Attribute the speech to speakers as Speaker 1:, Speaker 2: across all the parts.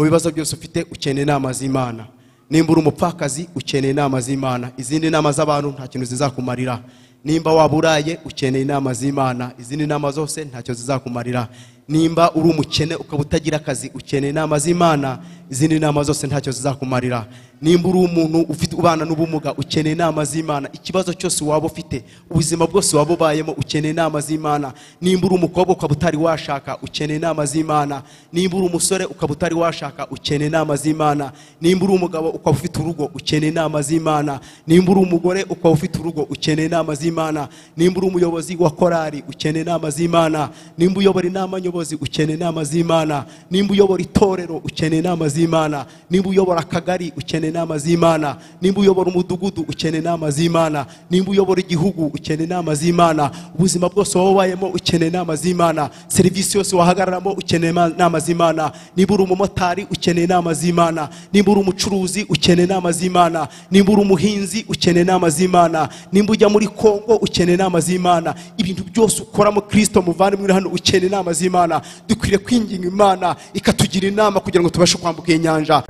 Speaker 1: Mu bibazo byose ufite ukeneye inama z'Imana. Nimba uri umupfakazi ukeneye inama z'Imana, izindi nama z'abantu nta kintu zizakumarira. Nimba waburaye ukeneye inama z'Imana, izindi nama zose ntacyo zizakumarira. Nimba uri umukene ukaba utagira akazi ukeneye inama z'Imana, izindi nama zose ntacyo zizakumarira. Nimba uri umuntu ufite ubana n'ubumuga ukeneye inama z'Imana, ikibazo cyose waba ufite, ubuzima bwose waba ubayemo ukeneye inama z'Imana. Nimba uri umukobwa ukaba utari washaka ukeneye inama z'Imana. Nimba uri umusore ukaba utari washaka ukeneye inama z'Imana. Nimba uri umugabo ukaba ufite urugo ukeneye inama z'Imana. Nimba uri umugore ukaba ufite urugo ukeneye inama z'Imana. Nimba uri umuyobozi wa korali ukeneye inama z'Imana. Nimba uyobora inama nyobozi ukeneye inama z'Imana. Nimba uyobora itorero ukeneye inama z'Imana. Nimba uyobora akagari ukeneye inama z'Imana. Nimba uyobora umudugudu ukeneye inama z'Imana. Nimba uyobora igihugu ukeneye inama z'Imana. Ubuzima bwose wabayemo ukeneye inama z'Imana. Serivisi yose wahagararamo ukeneye inama z'Imana. Nimba uri umumotari ukeneye inama z'Imana. Nimba uri umucuruzi ukeneye inama z'Imana. Nimba uri umuhinzi ukeneye inama z'Imana. Nimba ujya muri Kongo ukeneye inama z'Imana. Ibintu byose ukora mu Kristo muvandimwe hano ukeneye inama z'Imana. Dukwiriye kwinginga Imana ikatugira inama kugira ngo tubashe kwambuka inyanja.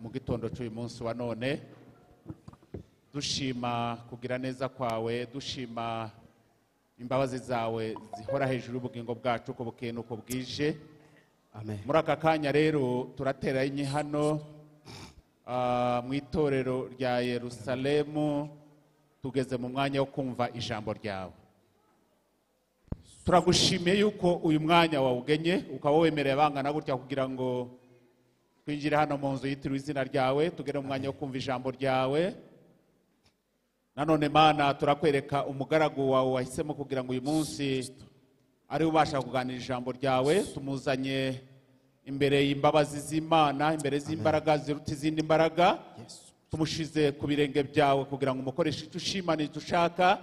Speaker 2: Mu gitondo cy'uyu munsi wa none dushima kugira neza kwawe, dushima imbabazi zawe zihora hejuru y'ubugingo bwacu uko bukeye n'uko bwije.
Speaker 1: Amen.
Speaker 2: Muri aka kanya rero turateranye hano mu itorero rya Yerusalemu, tugeze mu mwanya wo kumva ijambo ryawe. Turagushimiye yuko uyu mwanya wawugenye ukaba wemereye abangana gutya kugira ngo twinjire hano mu nzu yitiriwe izina ryawe, tugere mu mwanya wo kumva ijambo ryawe. Nanone Mana, turakwereka umugaragu wawe wahisemo kugira ngo uyu munsi ari ubasha kuganira ijambo ryawe. Tumuzanye imbere y'imbabazi z'Imana, imbere z'imbaraga ziruta izindi mbaraga. Tumushize ku birenge byawe kugira ngo umukoreshe icyo ushima n'icyo ushaka,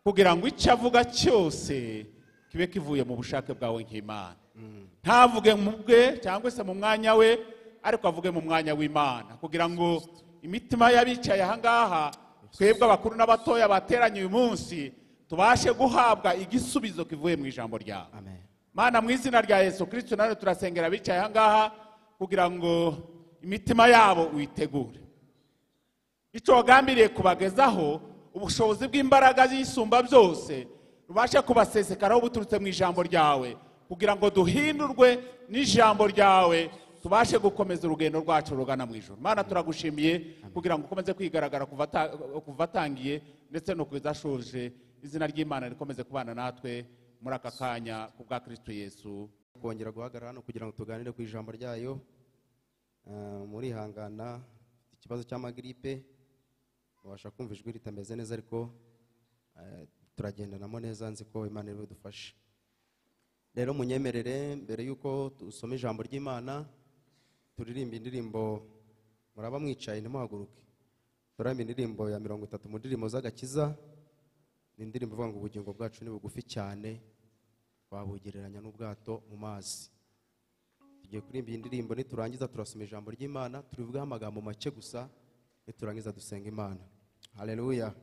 Speaker 2: kugira ngo icyo avuga cyose kibe kivuye mu bushake bwawe nk'Imana. Ntavuge mu bwe cyangwa se mu mwanya we, ariko avuge mu mwanya w'Imana, kugira ngo imitima y'abicaye aha ngaha, twebwe abakuru n'abatoya bateranye uyu munsi, tubashe guhabwa igisubizo kivuye mu ijambo ryawe.
Speaker 1: Amen.
Speaker 2: Mana, mu izina rya Yesu Kristo, nawe turasengera abicaye aha ngaha kugira ngo imitima yabo uyitegure. Icyo wagambiriye kubagezaho, ubushobozi bw'imbaraga z'isumba byose rubashe kubasesekaraho buturutse mu ijambo ryawe, kugira ngo duhindurwe n'ijambo ryawe, tubashe gukomeza urugendo rwacu rugana mu ijuru. Mana, turagushimiye kugira ngo ukomeze kwigaragara kuva atangiye ndetse no kugeza ashoje. Izina ry'Imana rikomeze kubana natwe muri aka kanya ku bwa Kristo Yesu.
Speaker 1: Kongera guhagarara hano kugira ngo tuganire ku ijambo ryayo. Murihangana, ikibazo cy'amagripe, mubasha kumva ijwi ritameze neza, ariko turagendanamo neza, nzi ko Imana iri budufashe. Rero munyemerere mbere yuko dusoma ijambo ry'Imana turirimba indirimbo. Muraba mwicaye ntimuhaguruke. Turirimba indirimbo ya 30 mu ndirimbo z'agakiza. Ni indirimbo ivuga ngo ubugingo bwacu ni bugufi cyane, twabugereranya n'ubwato mu mazi. Tugiye kuririmba iyi ndirimbo, niturangiza turasoma ijambo ry'Imana, turivugaho amagambo make gusa, niturangiza dusenga Imana. Haleluya.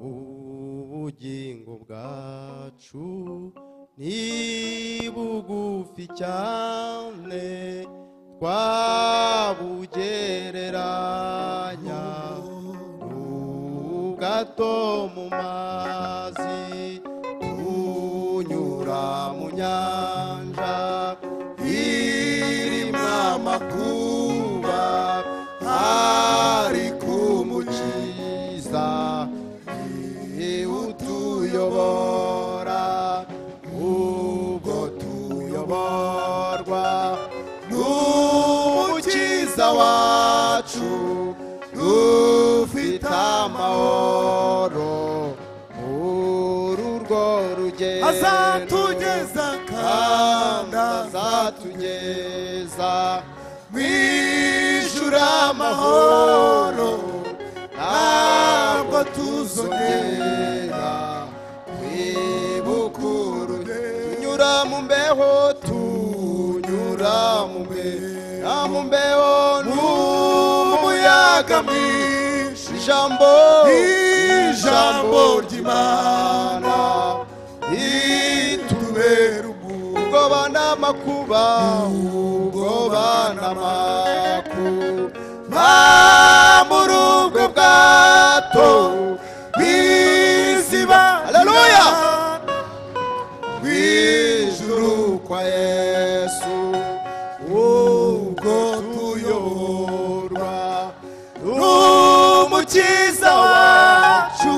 Speaker 1: Ubugingo bwacu ni bugufi cyane, twabugereranya n'ubwato mu mazi. Tunyura mu nyanja irimo amakuba, ariko Umukiza ni utuyobora. Ubwo tuyoborwa n'Umukiza wacu, dufite amahoro muri urwo rugendo.
Speaker 3: Azatugeza
Speaker 1: kandi azatugeza mu ijuru amahoro, ntabwo tuzongera kwibuka urugendo. Tunyura mu mbeho, tunyura mu mbeho, mu mbeho n'umuyaga.
Speaker 3: Muyaga mwinshi,
Speaker 1: ijambo
Speaker 3: ijambo ry'Imana itubera
Speaker 1: ubwoba n'amakuba, ubwoba n'amakuba muri ubwo bwato
Speaker 3: biziba.
Speaker 1: Haleluya! Ijuru kwa Yesu,
Speaker 3: ubwo
Speaker 1: tuyoborwa
Speaker 3: n'Umukiza wacu,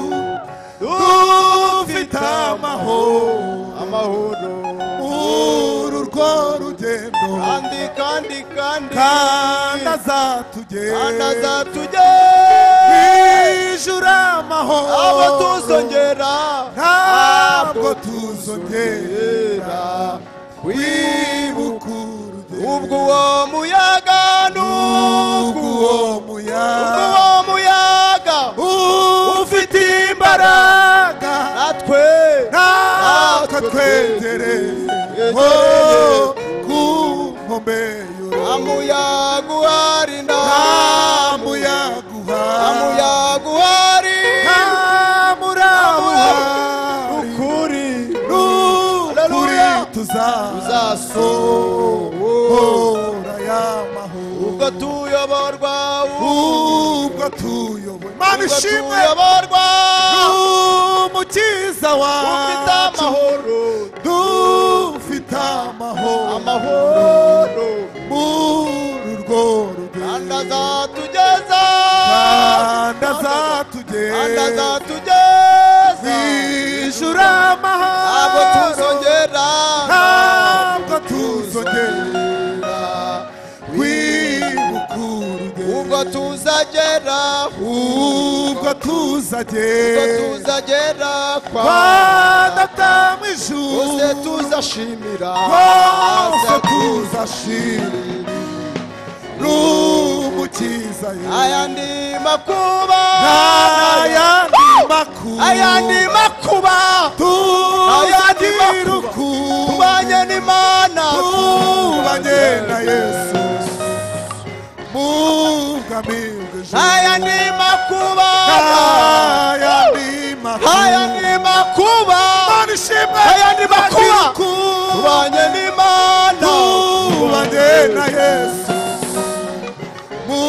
Speaker 3: dufite amahoro,
Speaker 1: amahoro
Speaker 3: muri urwo rugendo,
Speaker 1: kandi kandi kandi
Speaker 3: kandi azatugeza,
Speaker 1: kandi azatugeza
Speaker 3: ijuru amahoro.
Speaker 1: Abo tuzongera,
Speaker 3: ntabwo tuzongera kwibuka urugendo.
Speaker 1: Ubwo uwo muyaga,
Speaker 3: ubwo uwo muyaga,
Speaker 1: ubwo uwo muyaga
Speaker 3: ufite imbaraga,
Speaker 1: natwe
Speaker 3: natwe twegereye ku nkombe y'uruzi.
Speaker 1: Nta muyaga uhari,
Speaker 3: nta muyaga uhari,
Speaker 1: nta muyaga uhari,
Speaker 3: nta muraba uhari.
Speaker 1: Ukuri,
Speaker 3: n'ukuri tuzasohora y'amahoro.
Speaker 1: Ubwo tuyoborwa,
Speaker 3: ubwo tuyoborwa, Imana
Speaker 1: ubwo
Speaker 3: ishimwe,
Speaker 1: tuyoborwa
Speaker 3: n'Umukiza
Speaker 1: ufite
Speaker 3: wacu,
Speaker 1: amahoro,
Speaker 3: dufite amahoro,
Speaker 1: amahoro
Speaker 3: muri urwo
Speaker 1: kandi
Speaker 3: rugendo,
Speaker 1: azatugeza,
Speaker 3: kandi
Speaker 1: kandi
Speaker 3: azatugeza
Speaker 1: azatugeza
Speaker 3: ijuru amahoro.
Speaker 1: Ntabwo tuzongera,
Speaker 3: ntabwo tuzongera kwibuka urugendo.
Speaker 1: Ubwo tuzagera,
Speaker 3: ubwo
Speaker 1: ubwo
Speaker 3: tuzagera
Speaker 1: tuzagera kwa
Speaker 3: kwa Data mu ijuru,
Speaker 1: hose tuzashimira,
Speaker 3: hose tuzashimira n'Umukiza Yesu.
Speaker 1: Ayandi makuba,
Speaker 3: Ayandi makuba,
Speaker 1: ayandi makuba, ayandi
Speaker 3: tuzagira
Speaker 1: makuba,
Speaker 3: ukuntu
Speaker 1: tubanye n'Imana,
Speaker 3: tubanye na Yesu mu bwami bw'ijuru.
Speaker 1: Ayandi makuba,
Speaker 3: Ayandi makuba,
Speaker 1: ayandi makuba,
Speaker 3: Imana ishimwe,
Speaker 1: ayandi makuba,
Speaker 3: ukuntu
Speaker 1: tubanye n'Imana,
Speaker 3: tubanye na Yesu mu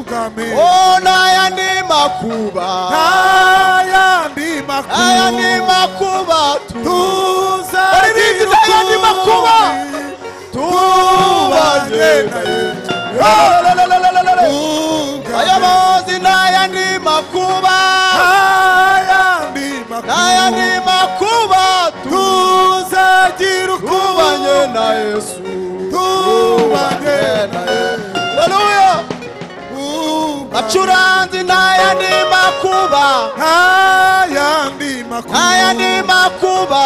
Speaker 3: bwami.
Speaker 1: Oh, n'ayandi makuba,
Speaker 3: Ayandi makuba,
Speaker 1: ayandi makuba,
Speaker 3: tuzagira
Speaker 1: ayandi makuba,
Speaker 3: ukundi
Speaker 1: tubanye
Speaker 3: tubanye na Yesu
Speaker 1: Lalalalalalala.
Speaker 3: mu bwami.
Speaker 1: Ayobozi, n'ayandi makuba,
Speaker 3: Ayandi
Speaker 1: n'ayandi
Speaker 3: makuba,
Speaker 1: makuba,
Speaker 3: tuzagira
Speaker 1: tubanye
Speaker 3: ukundi
Speaker 1: na Yesu,
Speaker 3: tubanye na Yesu
Speaker 1: Haleluya!
Speaker 3: mu bwami.
Speaker 1: Bacuranzi, n'ayandi makuba,
Speaker 3: Ayandi makuba,
Speaker 1: n'ayandi makuba,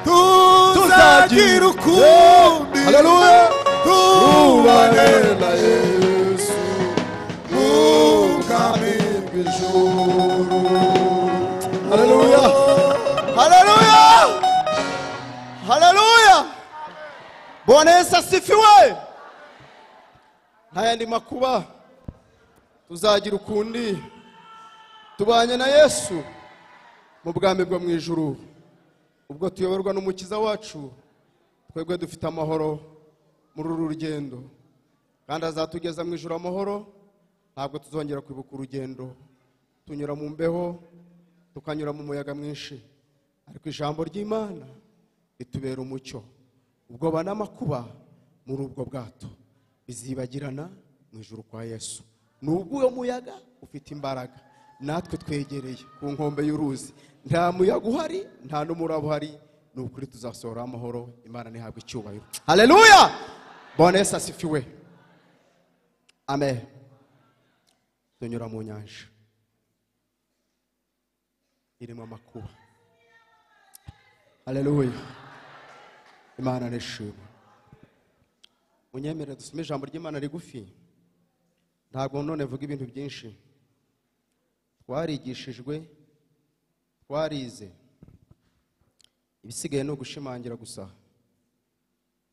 Speaker 3: tuzagira ukundi
Speaker 1: Haleluya!
Speaker 3: tubanye
Speaker 1: na Yesu
Speaker 3: mu bwami
Speaker 1: bw'ijuru. Haleluya! Haleluya! Haleluya! Bwana Yesu asifiwe! Nta yandi makuba tuzagira ukundi tubanye na Yesu mu bwami bwo mu ijuru. Ubwo tuyoborwa n'Umukiza wacu, twebwe dufite amahoro muri uru rugendo, kandi azatugeza mu ijuru amahoro. Ntabwo tuzongera kwibuka urugendo tunyura mu mbeho, tukanyura mu muyaga mwinshi, ariko ijambo ry'Imana ritubera umucyo. Ubwoba n'amakuba muri ubwo bwato bizibagirana mu ijuru kwa Yesu. Nubwo uwo muyaga ufite imbaraga, natwe twegereye ku nkombe y'uruzi, nta muyaga uhari, nta n'umuraba uhari, ni ukuri tuzasohora amahoro. Imana ntihabwe icyubahiro. Haleluya! Bwana Yesu asifiwe. Amen. Tunyura mu nyanja irimo amakuba. Haleluya! Imana nishimwe. Munyemere dusome ijambo ry'Imana rigufi, ntabwo none vuga ibintu byinshi. Twarigishijwe, twarize, ibisigaye ni ugushimangira gusa,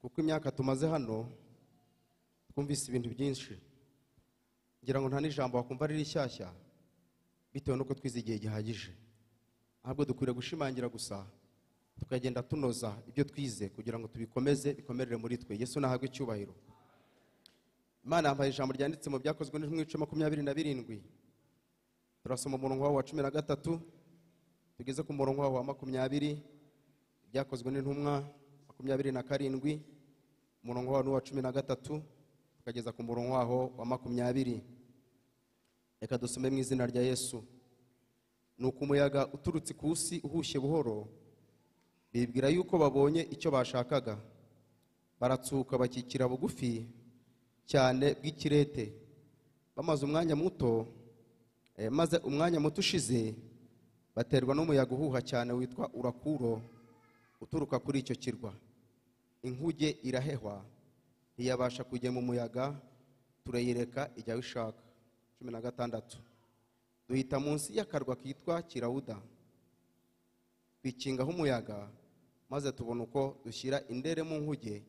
Speaker 1: kuko imyaka tumaze hano twumvise ibintu byinshi. Ngira ngo nta n'ijambo wakumva ari rishyashya bitewe n'uko twize igihe gihagije, ahubwo dukwiriye gushimangira gusa tukagenda tunoza ibyo twize kugira ngo tubikomeze bikomerere muri twe. Yesu nahabwe icyubahiro. Imana yampaye ijambo ryanditse mu Byakozwe n'Intumwa 27, turasoma umurongo wawo wa 13 tugeze ku murongo wawo wa 20. Ibyakozwe n'Intumwa 27, umurongo wawo wa 13 tukageza ku murongo waho wa 20. Reka dusome mu izina rya Yesu. Nuko umuyaga uturutse ku isi uhushye buhoro, bibwira yuko babonye icyo bashakaga, baratsuka bakikira bugufi cyane bw'Ikirete. Bamaze umwanya muto, maze umwanya muto ushize, baterwa n'umuyaga uhuha cyane witwa Urakuro uturuka kuri icyo kirwa. Inkuge irahehwa, ntiyabasha kujya mu muyaga, turayireka ijya aho ishaka. 16 duhita munsi y'akarwa kitwa Kirawuda, twikingaho umuyaga, maze tubona uko dushyira indere mu nkuge,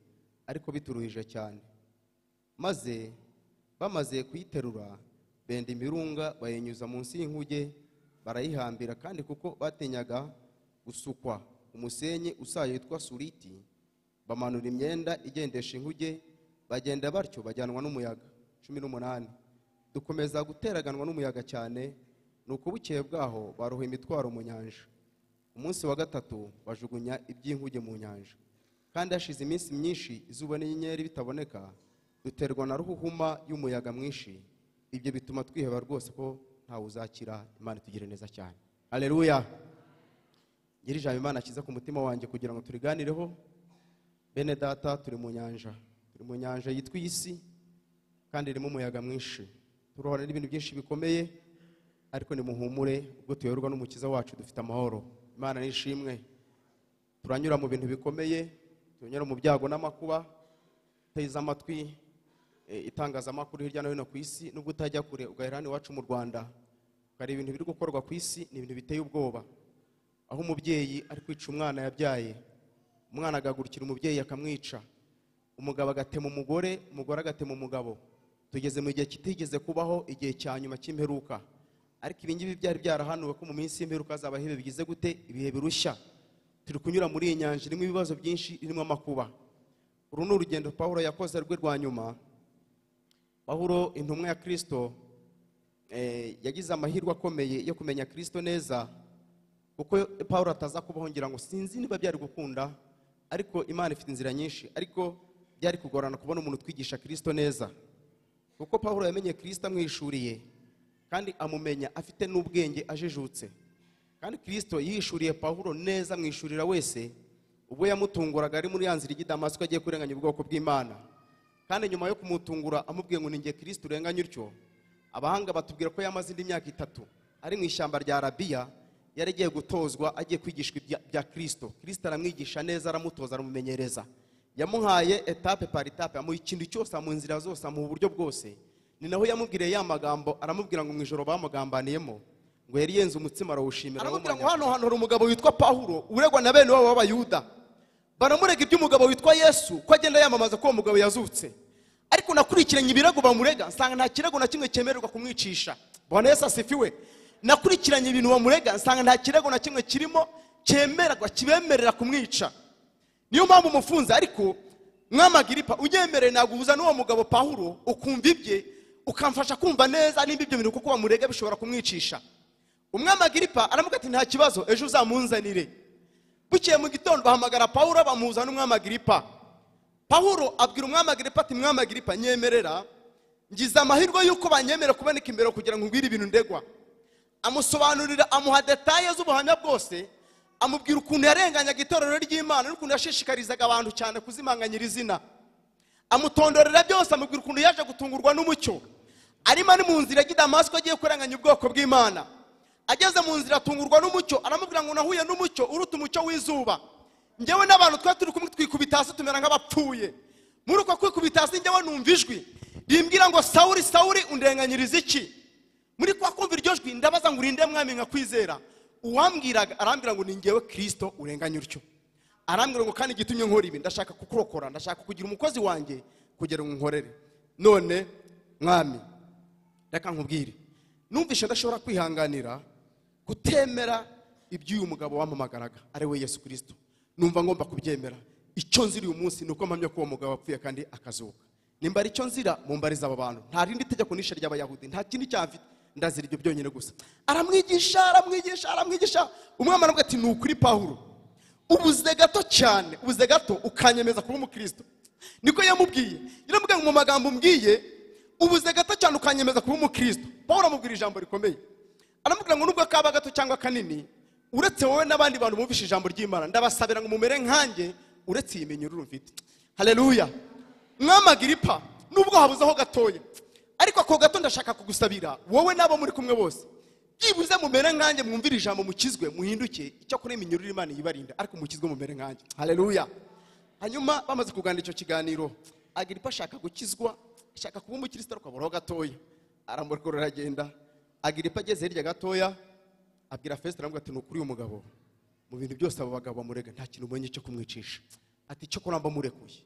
Speaker 1: ariko bituruhije cyane. Maze bamaze kuyiterura, benda imirunga bayinyuza munsi y'inkuge, barayihambira. Kandi kuko batinyaga gusukwa umusenyi usaye witwa Suriti, bamanura imyenda igendesha inkuge, bagenda batyo bajyanwa n'umuyaga. 18 dukomeza guteraganwa n'umuyaga cyane, nuko bukeye bwaho baroha imitwaro mu nyanja. Umunsi wa gatatu bajugunya iby'inkuge mu nyanja. Kandi hashize iminsi myinshi izuba n'inyenyeri bitaboneka, duterwa na ruhuhuma y'umuyaga mwinshi. Ibyo bituma twiheba rwose ko ntawe uzakira. Imana itugire neza cyane. Haleluya. Ngira ijambo Imana akiza ku mutima wanjye kugira ngo turiganireho. Bene data, turi mu nyanja, turi mu nyanja yitwa isi, kandi irimo umuyaga mwinshi. Turohana n'ibintu byinshi bikomeye, ariko nimuhumure, ubwo tuyoborwa n'Umukiza wacu dufite amahoro. Imana nishimwe. Turanyura mu bintu bikomeye, tunyura mu byago n'amakuba. Teze amatwi itangazamakuru hirya no hino ku isi, nubwo utajya kure ugahera hano iwacu mu Rwanda, hari ibintu biri gukorwa ku isi, ni ibintu biteye ubwoba, aho umubyeyi ari kwica umwana yabyaye, umwana agagurukira umubyeyi akamwica, umugabo agatema umugore, umugore agatema umugabo. Tugeze mu gihe kitigeze kubaho, igihe cya nyuma cy'imperuka. Ariko ibi ngibi byari byarahanuwe ko mu minsi y'imperuka hazabaho ibihe bigize gute? Ibihe birushya. Turi kunyura muri iyi nyanja irimo ibibazo byinshi, irimo amakuba. Uru ni urugendo Pawulo yakoze rwe rwa nyuma. Pawulo intumwa ya Kristo yagize amahirwe akomeye yo kumenya Kristo neza, kuko Pawulo ataza kubaho ngira ngo sinzi niba byari gukunda, ariko Imana ifite inzira nyinshi, ariko byari kugorana kubona umuntu twigisha Kristo neza, kuko Pawulo yamenye Kristo amwishuriye, kandi amumenya afite n'ubwenge ajijutse. Kandi Kristo yishuriye Pawulo neza amwishurira wese ubwo yamutunguraga ari muri ya nzira ijya i Damasiko agiye kurenganya ubwoko bw'Imana. Kandi nyuma yo kumutungura amubwiye ngo ninjye Kristo urenganya utyo, abahanga batubwira ko yamaze indi myaka 3 ari mu ishyamba rya Arabiya, yari agiye gutozwa, agiye kwigishwa bya Kristo. Kristo aramwigisha neza, aramutoza, aramumenyereza. Yamuhaye etape par etape, amuha ikintu cyose, amuha inzira zose, amuha uburyo bwose. Ni naho yamubwiriye ya magambo, aramubwira ngo mu ijoro bamugambaniyemo, ngo yari yenze umutsima arawushimira. Aramubwira ngo hano hantu hari umugabo witwa Pawulo uregwa na bene wabo b'Abayuda, baramurega iby'umugabo witwa Yesu ko agenda yamamaza ko uwo mugabo yazutse. Ariko nakurikiranye ibirego bamurega, nsanga nta kirego na kimwe cyemererwa kumwicisha. Bwana Yesu asifiwe. Nakurikiranye ibintu bamurega, nsanga nta kirego na kimwe kirimo cyemererwa kibemerera kumwica. Niyo mpamvu umufunze. Ariko Mwami Agiripa, unyemerere naguhuza n'uwo mugabo Pawulo, ukumva ibye, ukamfasha kumva neza nimba ibyo bintu kuko bamurega bishobora kumwicisha. Umwami Agiripa aramuga ati nta kibazo, ejo uzamunzanire. Bukeye mu gitondo bahamagara Pawulo, bamuhuza n'umwami Agiripa. Pawulo abwira umwami Agiripa ati mwami Agiripa, nyemerera, ngize amahirwe yuko banyemera kuboneka imbere kugira ngo ngwire ibintu ndegwa. Amusobanurira, amuha detaye z'ubuhamya bwose, amubwira ukuntu yarenganyaga itorero ry'Imana n'ukuntu yashishikarizaga abantu cyane kuzimanganyira izina. Amutondorera byose, amubwira ukuntu yaje gutungurwa n'umucyo arimo ari mu nzira y'I Damasiko agiye kurenganya ubwoko bw'Imana. Ageze mu nzira atungurwa n'umucyo, aramubwira ngo nahuye n'umucyo uruta umucyo w'izuba. Njyewe n'abantu twari turi kumwe twikubita hasi tumera nk'abapfuye. Muri uko kwikubita hasi njyewe numva ijwi rimbwira ngo Sawuli, Sawuli, undenganyiriza iki? Muri kwa kumva iryo jwi ndabaza ngo urinde mwami nkakwizera. Uwambwiraga arambwira ngo ni njyewe Kristo urenganya utyo. Arambwira ngo kandi igitumye nkora ibi, ndashaka kukurokora, ndashaka kugira umukozi wanjye kugira ngo nkorere. None mwami, Reka nkubwire, numvishe ndashobora kwihanganira kutemera iby'uyu mugabo wampamagaraga ari we Yesu Kristo. Numva ngomba kubyemera. Icyo nzira uyu munsi ni uko mpamya ko uwo mugabo apfuye kandi akazuka. Nimba ari icyo nzira mumbariza aba bantu, nta rindi tegeko nishe ry'Abayahudi, nta kindi cyamfite, ndazira ibyo byonyine gusa. Aramwigisha, aramwigisha, aramwigisha. Umwami aravuga ati ni ukuri Pawulo, ubuze gato cyane, ubuze gato ukanyemeza kuba umukristo. Niko yamubwiye. Yaramubwiye mu magambo umbwiye, ubuze gato cyane ukanyemeza kuba umukristo. Pawulo amubwira ijambo rikomeye, aramubwira ngo nubwo kaba gato cyangwa kanini, uretse wowe n'abandi bantu bumvishe ijambo ry'Imana, ndabasabira ngo mumere nkanjye, uretse iyi minyururu mfite. Haleluya. Mwami Agiripa, nubwo habuzeho gatoya, ariko ako gato ndashaka kugusabira wowe n'abo muri kumwe bose, byibuze mumere nkanjye, mwumvire ijambo, mukizwe, muhinduke. Icyo kuri iminyururu Imana yibarinda, ariko mukizwe mumere nkanjye. Haleluya. Hanyuma bamaze kuganira icyo kiganiro, Agiripa ashaka gukizwa, ashaka kuba umukristo, ariko aburaho gatoya, aramurekura aragenda. Agiripa ageze hirya gatoya abwira Fesito, aramubwira ati ni ukuri uyu mugabo mu bintu byose abo bagabo bamurega nta kintu ubonye cyo kumwicisha. Ati icyo kuramba murekuye,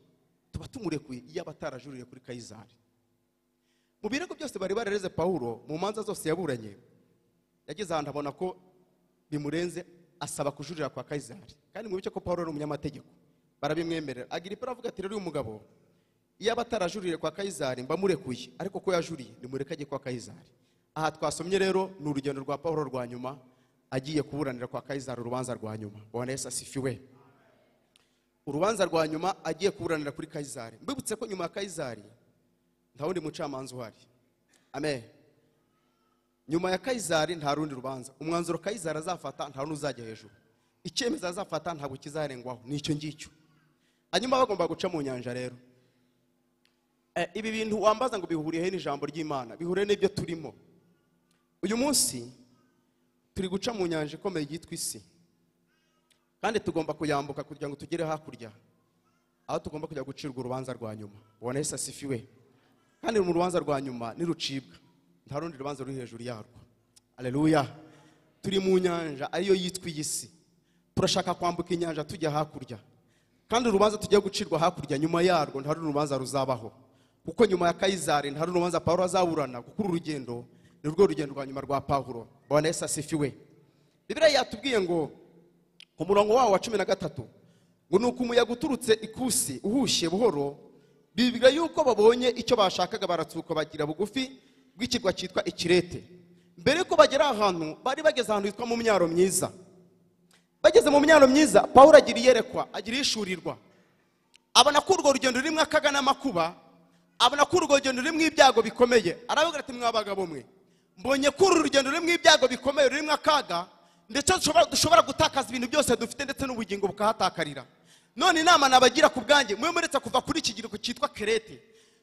Speaker 1: tuba tumurekuye iyo aba atarajuririye kuri Kayizari. Mu birego byose bari barereze Pawulo, mu manza zose yaburanye, yageze ahantu abona ko bimurenze, asaba kujurira kwa Kayizari. Kandi mwibuke ko Pawulo ari umunyamategeko, barabimwemerera. Agiripa aravuga ati rero uyu mugabo iyo aba atarajuririye kwa Kayizari mba murekuye, ariko ko yajuriye nimureke ajye kwa Kayizari. Aha twasomye rero ni urugendo rwa Pawulo rwa nyuma, agiye kuburanira kwa Kayizari urubanza rwa nyuma. Bwana Yesu asifiwe. Urubanza rwa nyuma agiye kuburanira kuri Kayizari. Mbibutse ko nyuma ya Kayizari nta wundi mucamanza uhari. Amen. Nyuma ya Kayizari nta rundi rubanza. Umwanzuro Kayizari azafata nta wundi uzajya hejuru. Icyemezo azafata ntabwo kizarengwaho, nicyo ngicyo. Hanyuma bagomba guca mu nyanja rero. Ibi bintu wambaza ngo bihuriye he n'ijambo ry'Imana, bihuriye n'ibyo turimo. Uyu munsi turi guca mu nyanja ikomeye yitwa isi, kandi tugomba kuyambuka kugira ngo tugere hakurya aho tugomba kujya gucirwa urubanza rwa nyuma. Bwana Yesu asifiwe. Kandi mu rubanza rwa nyuma nirucibwa nta rundi rubanza ruri hejuru yarwo. Haleluya. Turi mu nyanja ariyo yitwa iyi si, turashaka kwambuka inyanja tujya hakurya, kandi urubanza tugiye gucirwa hakurya nyuma yarwo nta rundi rubanza ruzabaho, kuko nyuma ya Kayizari nta rundi rubanza Pawulo azaburana, kuko uru rugendo ni rwo rugendo rwa nyuma rwa Pawulo. Bwana Yesu asifiwe. Bibiliya yatubwiye ngo ku murongo wawo wa 13 ngo nuko umuyaga uturutse ikusi uhushye buhoro, bibwira yuko babonye icyo bashakaga, baratsuka bagira bugufi bw'ikirwa cyitwa Ikirete. Mbere yuko bagera ahantu bari bageze ahantu hitwa mu myaro myiza. Bageze mu myaro myiza, Pawulo agira iyerekwa, agira ishurirwa, abona ko urwo rugendo rurimo akaga n'amakuba, abona ko urwo rugendo rurimo ibyago bikomeye. Aravuga ati mwa bagabo mwe, mbonye ko uru rugendo rurimo ibyago bikomeye, rurimo akaga, ndetse dushobora gutakaza ibintu byose dufite, ndetse n'ubugingo bukahatakarira. None inama nabagira ku bwanjye, mwe muretse kuva kuri iki kirwa cyitwa Kerete,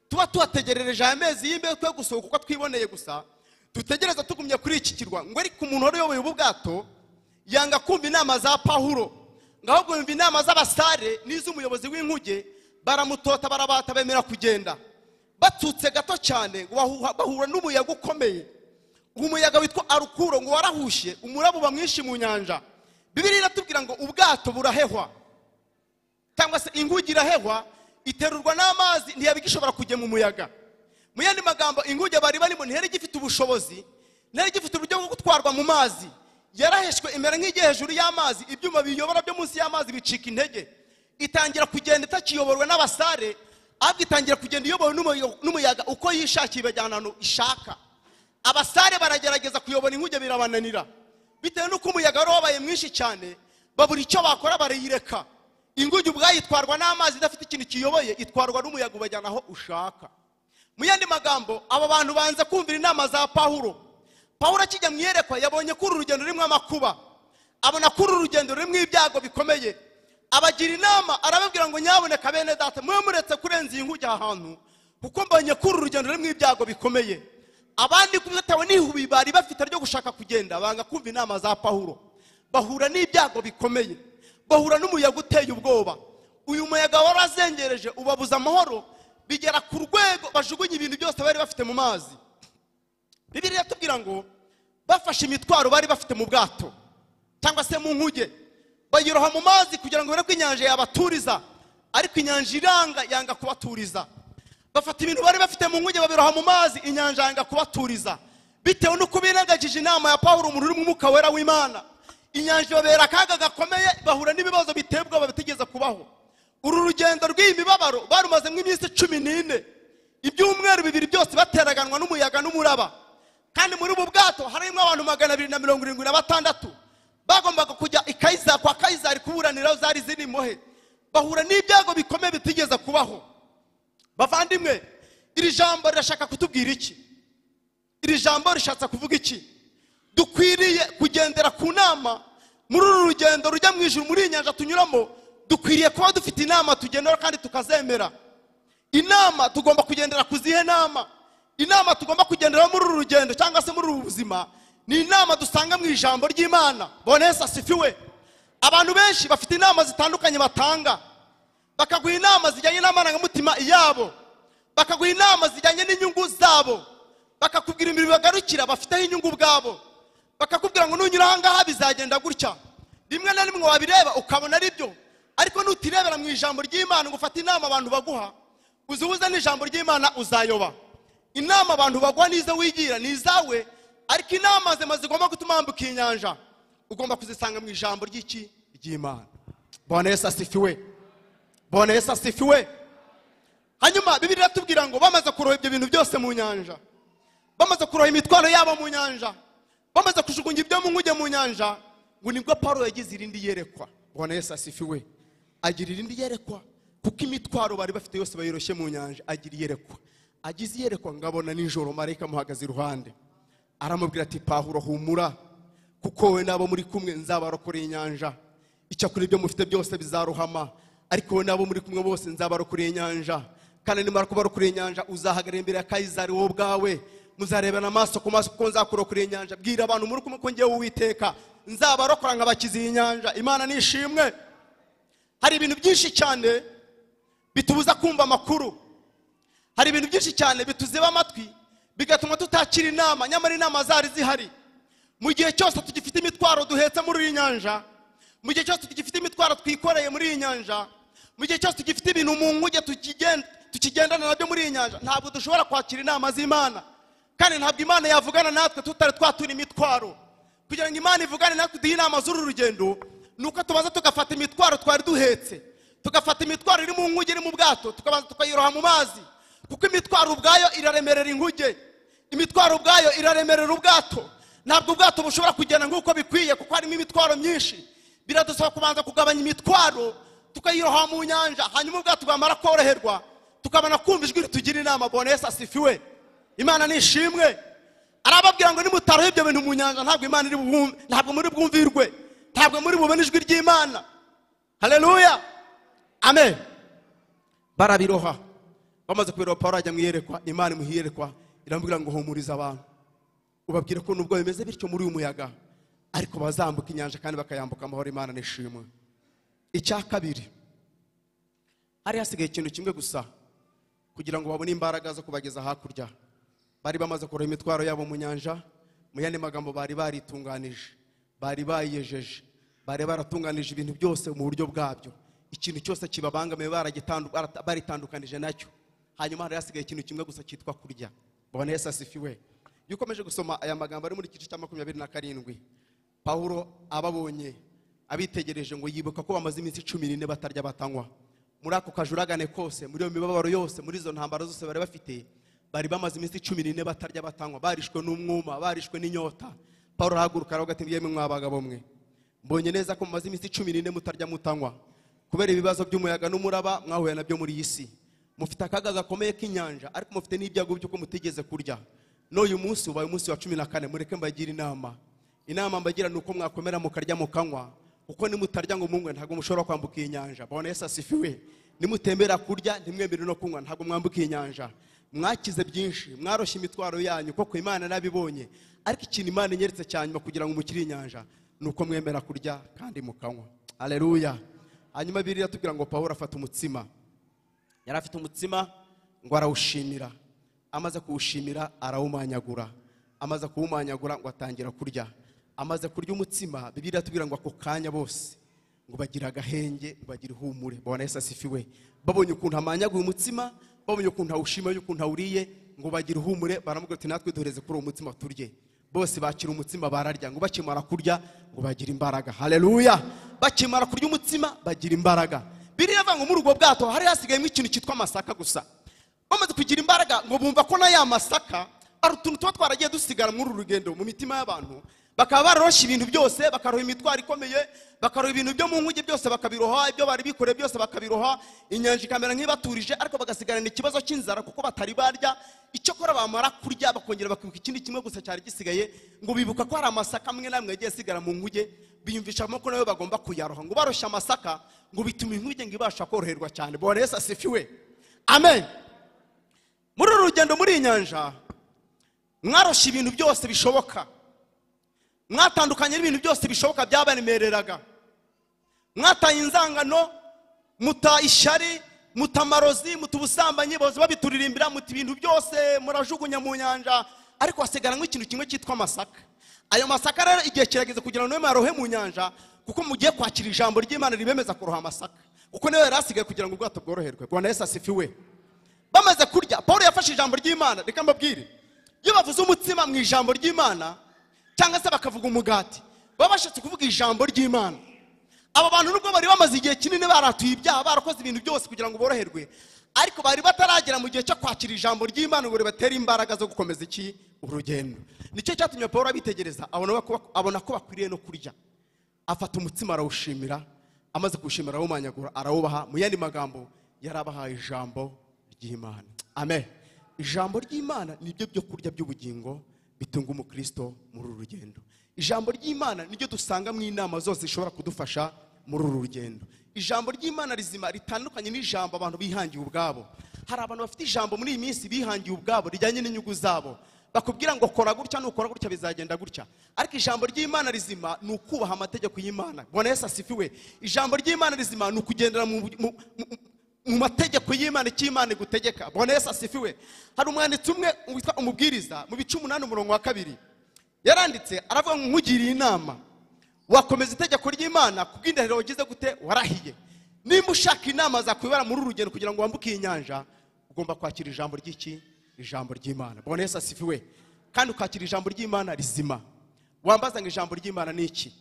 Speaker 1: tuba tuhategerereje amezi y'imbeho twe gusohoka uko twiboneye gusa, dutegereza tugumye kuri iki kirwa. Ngo ariko umuntu wari uyoboye ubu bwato yanga kumva inama za Pawulo, ngo ahubwo yumva inama z'abasare n'iz'umuyobozi w'inkuge, baramutota barabata bemera kugenda. Batutse gato cyane ngo bahura n'umuyaga ukomeye, umuyaga witwa Arukuro, ngo warahushye, umuraba uba mwinshi mu nyanja. Bibiliya iratubwira ngo ubwato burahehwa, cyangwa se inguge irahehwa, iterurwa n'amazi, ntiyaba igishobora kujya mu muyaga. Mu yandi magambo, inguge bari barimo ntiyari igifite ubushobozi, ntiyari igifite uburyo bwo gutwarwa mu mazi. Yaraheshwe imera nk'igiye hejuru y'amazi, ibyuma biyobora byo munsi y'amazi bicika intege, itangira kugenda itakiyoborwa n'abasare, ahubwo itangira kugenda iyobowe n'umuyaga uko yishakiye, ibajyana ahantu ishaka. Abasare baragerageza kuyobora inkuge birabananira, bitewe n'uko umuyaga wari wabaye mwinshi cyane, babura icyo bakora barayireka. Inguge ubwayo itwarwa n'amazi idafite ikintu kiyoboye, itwarwa n'umuyaga ubajyana aho ushaka. Mu yandi magambo, aba bantu banze kumvira inama za Pawulo. Pawulo akijya mu iyerekwa yabonye ko uru rugendo rurimo amakuba, abona ko uru rugendo rurimo ibyago bikomeye, abagira inama arababwira ngo nyaboneka bene data, mwe muretse kurenza iyi nkuge aha hantu, kuko mbonye ko uru rugendo rurimo ibyago bikomeye. Abandi bitewe n'ihubi bari bafite ryo gushaka kugenda, banga kumva inama za Pawulo, bahura n'ibyago bikomeye, bahura n'umuyaga uteye ubwoba. Uyu muyaga warazengereje ubabuza amahoro, bigera ku rwego bajugunya ibintu byose bari bafite mu mazi. Bibiliya iratubwira ngo bafashe imitwaro bari bafite mu bwato cyangwa se mu nkuge, bayiroha mu mazi kugira ngo barebe ko inyanja yabaturiza, ariko inyanja iranga, yanga kubaturiza. Bafata ibintu bari bafite mu nkuge babiroha mu mazi, inyanja yanga kubaturiza bitewe n'uko birengagije inama ya Pawulo, umuntu uri mu mwuka wera w'Imana. Inyanja ibabera akaga gakomeye, bahura n'ibibazo biteye ubwoba bitigeze kubaho. Uru rugendo rw'iyi mibabaro barumazemo iminsi 14, ibyumweru 2 byose bateraganwa n'umuyaga n'umuraba. Kandi muri ubu bwato harimo abantu 276 bagombaga kujya i Kayizari kwa Kayizari kuburanira zari ziri imbohe. Bahura n'ibyago bikomeye bitigeze kubaho. Bavandimwe, iri jambo rirashaka kutubwira iki? Iri jambo rishatse kuvuga iki? Dukwiriye kugendera ku nama muri uru rugendo rujya mu ijuru, muri iyi nyanja tunyuramo. Dukwiriye kuba dufite inama tugendera kandi tukazemera. Inama tugomba kugendera ku zihe nama? Inama tugomba kugendera muri uru rugendo cyangwa se muri uru buzima ni inama dusanga mu ijambo ry'Imana. Bwana Yesu asifiwe. Abantu benshi bafite inama zitandukanye batanga, bakaguha inama zijyanye n'amarangamutima yabo, bakaguha inama zijyanye n'inyungu zabo, bakakubwira imirimo bagarukira bafiteho inyungu ubwabo, bakakubwira ngo nunyura aha ngaha bizagenda gutya. Rimwe na rimwe wabireba ukabona ari byo, ariko nutirebera mu ijambo ry'Imana ngo ufate inama abantu baguha, uzihuze n'ijambo ry'Imana uzayoba. Inama abantu baguha nizo wigira ni izawe, ariko inama zema zigomba gutuma wambuka inyanja ugomba kuzisanga mu ijambo ry'iki? Ry'Imana. Bwana Yesu asifiwe. Bwana Yesu asifiwe. Hanyuma Bibiliya iratubwira ngo bamaze kuroha ibyo bintu byose mu nyanja, bamaze kuroha imitwaro yabo mu nyanja, bamaze kujugunya ibyo mu nkuge mu nyanja, ngo nibwo Pawulo yagize irindi yerekwa. Bwana Yesu asifiwe. Agira irindi yerekwa kuko imitwaro bari bafite yose bayiroshye mu nyanja. Agira iyerekwa. Agize iyerekwa ngabona nijoro marayika amuhagaze iruhande, aramubwira ati Pawulo humura, kuko wowe n'abo muri kumwe nzabarokorera inyanja. Icyakora ibyo mufite byose bizarohama, ariko wowe n'abo muri kumwe bose nzabarokorera inyanja. Kandi nimara kubarokorera inyanja uzahagarara imbere ya Kayizari wowe ubwawe, muzarebana amaso ku maso, kuko nzakurokorera inyanja. Bwira abantu muri kumwe ko njyewe Uwiteka nzabarokora nkabakiza iyi nyanja. Imana nishimwe. Hari ibintu byinshi cyane bitubuza kumva amakuru, hari ibintu byinshi cyane bituziba amatwi bigatuma tutakira inama, nyamara inama zari zihari. Mu gihe cyose tugifite imitwaro duhetse muri iyi nyanja, mu gihe cyose tugifite imitwaro twikoreye muri iyi nyanja, mu gihe cyose tugifite ibintu mu nkuge tukigendana nabyo muri iyi nyanja, ntabwo dushobora kwakira inama z'Imana. Kandi ntabwo Imana yavugana natwe tutari twatura imitwaro. Kugira ngo Imana ivugane natwe duhe inama z'uru rugendo, nuko tubanza tugafata imitwaro twari duhetse, tugafata imitwaro iri mu nkuge iri mu bwato, tukabanza tukayiroha mu mazi, kuko imitwaro ubwayo iraremerera inkuge, imitwaro ubwayo iraremerera ubwato. Ntabwo ubwato bushobora kugenda nk'uko bikwiye kuko harimo imitwaro myinshi. Biradusaba kubanza kugabanya imitwaro tukayiroha mu nyanja, hanyuma ubwato bwamara koroherwa tukabona kumva ijwi ritugira inama. Bwana Yesu asifiwe. Imana nishimwe. Arababwira ngo nimutaroha ibyo bintu mu nyanja ntabwo Imana iri bubumve, ntabwo muri bwumvirwe, ntabwo muri bubone ijwi ry'Imana. Haleluya, amen. Barabiroha. Bamaze kubiroha, Pawulo ajya mu iyerekwa. Imana imuha iyerekwa iramubwira ngo humuriza abantu, ubabwire ko nubwo bimeze bityo muri uyu muyaga, ariko bazambuka inyanja kandi bakayambuka amahoro. Imana nishimwe. Icya kabiri, hari hasigaye ikintu kimwe gusa kugira ngo babone imbaraga zo kubageza hakurya. Bari bamaze kuroha imitwaro yabo mu nyanja, mu yandi magambo bari baritunganije, bari bayiyejeje, bari baratunganije ibintu byose mu buryo bwabyo. Ikintu cyose kibabangamiye baritandukanije nacyo. Hanyuma hari hasigaye ikintu kimwe gusa cyitwa kurya. Bwana Yesu asifiwe. Iyo ukomeje gusoma aya magambo ari muri igice cya 27, Pawulo ababonye abitegereje ngo yibuka ko bamaze iminsi 14 batarya batanywa. Muri ako kajuragane kose, muri iyo mibabaro yose, muri izo ntambara zose bari bafite, bari bamaze iminsi 14 batarya batanywa, barishwe n'umwuma, barishwe n'inyota. Pawulo arahaguruka aravuga ati yemwe mwabagabo mwe, mbonye neza ko mumaze iminsi 14 mutarya mutanywa kubera ibibazo by'umuyaga n'umuraba mwahuye nabyo muri iyi si. Mufite akaga gakomeye k'inyanja, ariko mufite n'ibyago by'uko mutigeze kurya. N'uyu munsi ubaye umunsi wa 14, mureke mbagira inama. Inama mbagira nuko mwakomera mukarya mukanywa, kuko nimutarya ngo munywe ntabwo mushobora kwambuka iyi nyanja. Bwana Yesu asifiwe. Nimutembera kurya ntimwemere no kunywa ntabwo mwambuka iyi nyanja. Mwakize byinshi, mwaroshye imitwaro yanyu koko Imana nabibonye, ariko ikintu Imana inyeretse cyanyuma kugira ngo mukire inyanja nuko mwemera kurya kandi mukanywa. Haleluya. Hanyuma Bibiliya iratubwira ngo Pawulo afata umutsima. Yari afite umutsima ngo arawushimira. Amaze kuwushimira arawumanyagura. Amaze kuwumanyagura ngo atangira kurya. Amaze kurya umutsima, Bibiliya iratubwira ngo ako kanya bose ngo bagira agahenge, bagira ihumure. Bwana Yesu asifiwe. Babonye ukuntu amanyaguye umutsima, Babonye ukuntu awushima, y'ukuntu awuriye, ngo bagira ihumure, baramubwira ati natwe duhereze kuri uwo mutsima turye. Bose bakira umutsima bararya, ngo bakimara kurya ngo bagira imbaraga. Haleluya! Bakimara kurya umutsima bagira imbaraga. Biriya ngo muri ubwo bwato hari hasigayemo ikintu cyitwa amasaka gusa. Bamaze kugira imbaraga ngo bumva ko na ya masaka ari utuntu tuba twaragiye dusigara muri uru rugendo mu mitima y'abantu, bakaba baroroshye ibintu byose, bakaroha imitwaro ikomeye, bakaroha ibintu byo mu nkuge byose bakabiroha, ibyo bari bikoreye byose bakabiroha, inyanja ikamera nk'ibaturije, ariko bagasigarana ikibazo cy'inzara kuko batari barya. Icyakora bamara kurya bakongera bakibuka ikindi kimwe gusa cyari gisigaye, ngo bibuka ko hari amasaka amwe n'amwe yagiye asigara mu nkuge, biyumvishamo ko nayo bagomba kuyaroha. Ngo baroshye amasaka ngo bituma inkuge ngo ibasha koroherwa cyane. Bwana Yesu asifiwe, amen. Muri uru rugendo muri iyi nyanja mwaroshye ibintu byose bishoboka, mwatandukanye n'ibintu byose bishoboka byabaremereraga, mwataye inzangano, muta ishyari, muta amarozi, muta ubusambanyi, bose babituririmbira, muta ibintu byose murajugunya mu nyanja, ariko hasigara nk'ikintu kimwe cyitwa amasaka. Ayo masaka rero igihe kirageze kugira ngo nawe mwarohe mu nyanja, kuko mugiye kwakira ijambo ry'Imana ribemeza kuroha amasaka, kuko niyo yari asigaye kugira ngo ubwato bworoherwe. Bwana Yesu asifiwe. Bamaze kurya, Paul yafashe ijambo ry'Imana. Reka mbabwire, iyo bavuze umutsima mu ijambo ry'Imana cyangwa se bakavuga umugati, baba bashatse kuvuga ijambo ry'Imana. Aba bantu nubwo bari bamaze igihe kinini baratuye ibyaha, barakoze ibintu byose kugira ngo boroherwe, ariko bari bataragera mu gihe cyo kwakira ijambo ry'Imana ngo ribatere imbaraga zo gukomeza iki urugendo. Nicyo cyatumye Paul abitegereza, abona ko bakwiriye no kurya. Afata umutsima arawushimira, amaze kuwushimira arawumanyagura, arawubaha. Mu yandi magambo yarabahaye ijambo ry'Imana. Amen. Ijambo ry'Imana nibyo byo kurya by'ubugingo bitunga umukristo muri uru rugendo. Ijambo ry'Imana niryo dusanga mu inama zose zishobora kudufasha muri uru rugendo. Ijambo ry'Imana rizima ritandukanye n'ijambo abantu bihangiye ubwabo. Hari abantu bafite ijambo muri iyi minsi bihangiye ubwabo rijyanye n'inyungu zabo, bakubwira ngo kora gutya, nukora gutya bizagenda gutya. Ariko ijambo ry'Imana rizima ni ukubaha amategeko y'Imana. Bwana Yesu asifiwe. Ijambo ry'Imana rizima ni ukugendera mu mategeko y'Imana, icyo Imana igutegeka. Bwana Yesu asifiwe. Hari umwanditsi umwe witwa Umubwiriza mu bice 8 umurongo wa 2 yaranditse aravuga ngo nkugiriye inama wakomeza itegeko ry'Imana kubw'indahiro wagize gute warahiye. Nimba ushaka inama zakuyobora muri uru rugendo kugira ngo wambuke iyi nyanja, ugomba kwakira ijambo ry'iki? Ijambo ry'Imana. Bwana Yesu asifiwe. Kandi ukakira ijambo ry'Imana rizima. Wambaza ngo ijambo ry'Imana ni iki?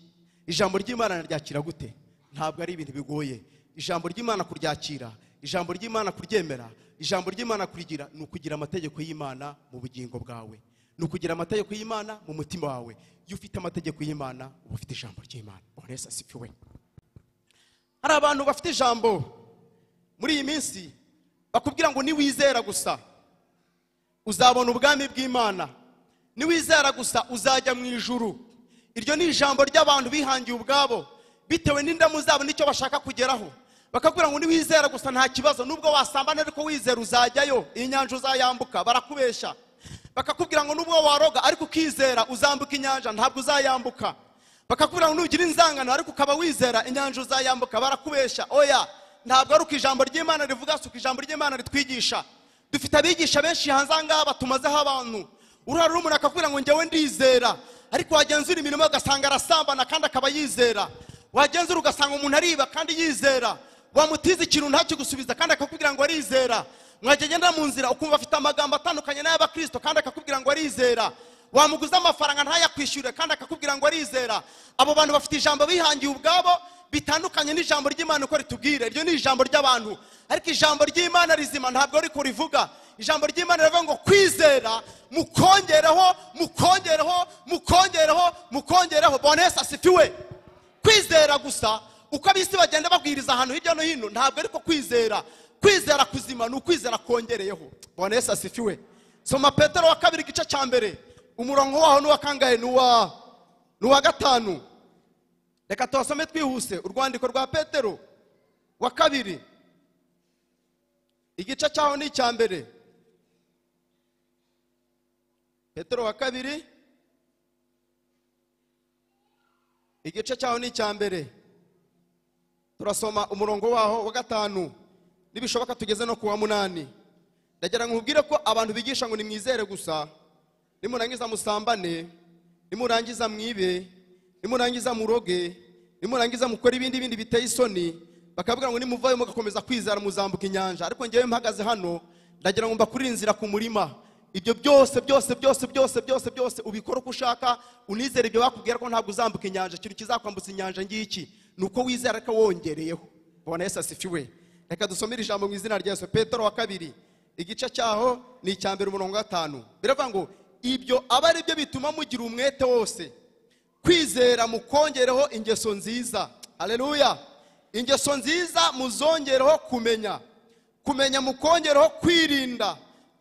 Speaker 1: Ijambo ry'Imana naryakira gute? Ntabwo ari ibintu bigoye. Ijambo ry'Imana kuryakira, ijambo ry'Imana kuryemera, ijambo ry'Imana kurigira, ni ukugira amategeko y'Imana mu bugingo bwawe, ni ukugira amategeko y'Imana mu mutima wawe. Iyo ufite amategeko y'Imana uba ufite ijambo ry'Imana. Bwana Yesu asifiwe. Hari abantu bafite ijambo muri iyi minsi bakubwira ngo niwizera gusa uzabona ubwami bw'Imana, niwizera gusa uzajya mu ijuru. Iryo ni ijambo ry'abantu bihangiye ubwabo bitewe n'indamu zabo n'icyo bashaka kugeraho. Bakakubwira ngo niwizera gusa nta kibazo, nubwo wasambana ariko wizera uzajyayo, inyanja uzayambuka. Barakubesha. Bakakubwira ngo nubwo waroga ariko ukizera uzambuka inyanja, ntabwo uzayambuka. Bakakubwira ngo nugira inzangano ariko ukaba wizera inyanja uzayambuka. Barakubesha. Oya, ntabwo ari uko ijambo ry'Imana rivuga, si uko ijambo ry'Imana ritwigisha. Dufite abigisha benshi hanze aha ngaha batumazeho abantu. Urara umuntu akakubwira ngo njyewe ndizera, ariko wagenzura imirimo ugasanga arasambana kandi akaba yizera. Wagenzura ugasanga umuntu ariba kandi yizera. Wamutiza ikintu ntakigusubiza kandi akakubwira ngo arizera. Mwagenda mu nzira ukumva afite amagambo atandukanye n'ay'abakristo kandi akakubwira ngo arizera. Wamuguza amafaranga ntayakwishyure kandi akakubwira ngo arizera. Abo bantu bafite ijambo bihangiye ubwabo bitandukanye n'ijambo ry'Imana uko ritubwira. Iryo ni ijambo ry'abantu, ariko ijambo ry'Imana rizima ntabwo riko rivuga. Ijambo ry'Imana rivuga ngo kwizera mukongereho, mukongereho, mukongereho, mukongereho. Bwana Yesu asifiwe. Kwizera gusa uko abisi bagenda babwiriza ahantu hirya no hino ntabwo ariko kwizera. Kwizera kuzima ni ukwizera kongereyeho. Bwana Yesu asifiwe. Soma Petero wa 2 igice cya 1 umurongo waho ni wa kangahe? Ni wa 5. Reka tubasome twihuse. Urwandiko rwa Petero wa 2 igice cyaho ni icya 1. Petero wa 2 igice cyaho ni icya 1. Turasoma umurongo waho wa 5 nibishoboka tugeze no kuwa 8. Ndagira ngo nkubwire ko abantu bigisha ngo nimwizere gusa, nimurangiza musambane, nimurangiza mwibe, nimurangiza muroge, nimurangiza mukora ibindi bindi biteye isoni, bakavuga ngo nimuvayo mugakomeza kwizera muzambuka inyanja. Ariko ngewe mpagaze hano Ndagira ngo mbakurire inzira ku murima. Ibyo byose byose byose byose byose byose ubikora uko ushaka, unizere ibyo bakubwira ko ntabwo uzambuka inyanja. Ikintu kizakwambutsa inyanja ngiki ni uko wizera ko wongereyeho. Bwana Yesu asifiwe. Reka dusomere ijambo mu izina rya Yesu. Petero wa kabiri igice cyaho ni icya mbere umurongo wa 5. Biravuga ngo ibyo aba ari byo bituma mugira umwete wose, kwizera mukongereho ingeso nziza. Haleluya. Ingeso nziza muzongereho kumenya, kumenya mukongereho kwirinda,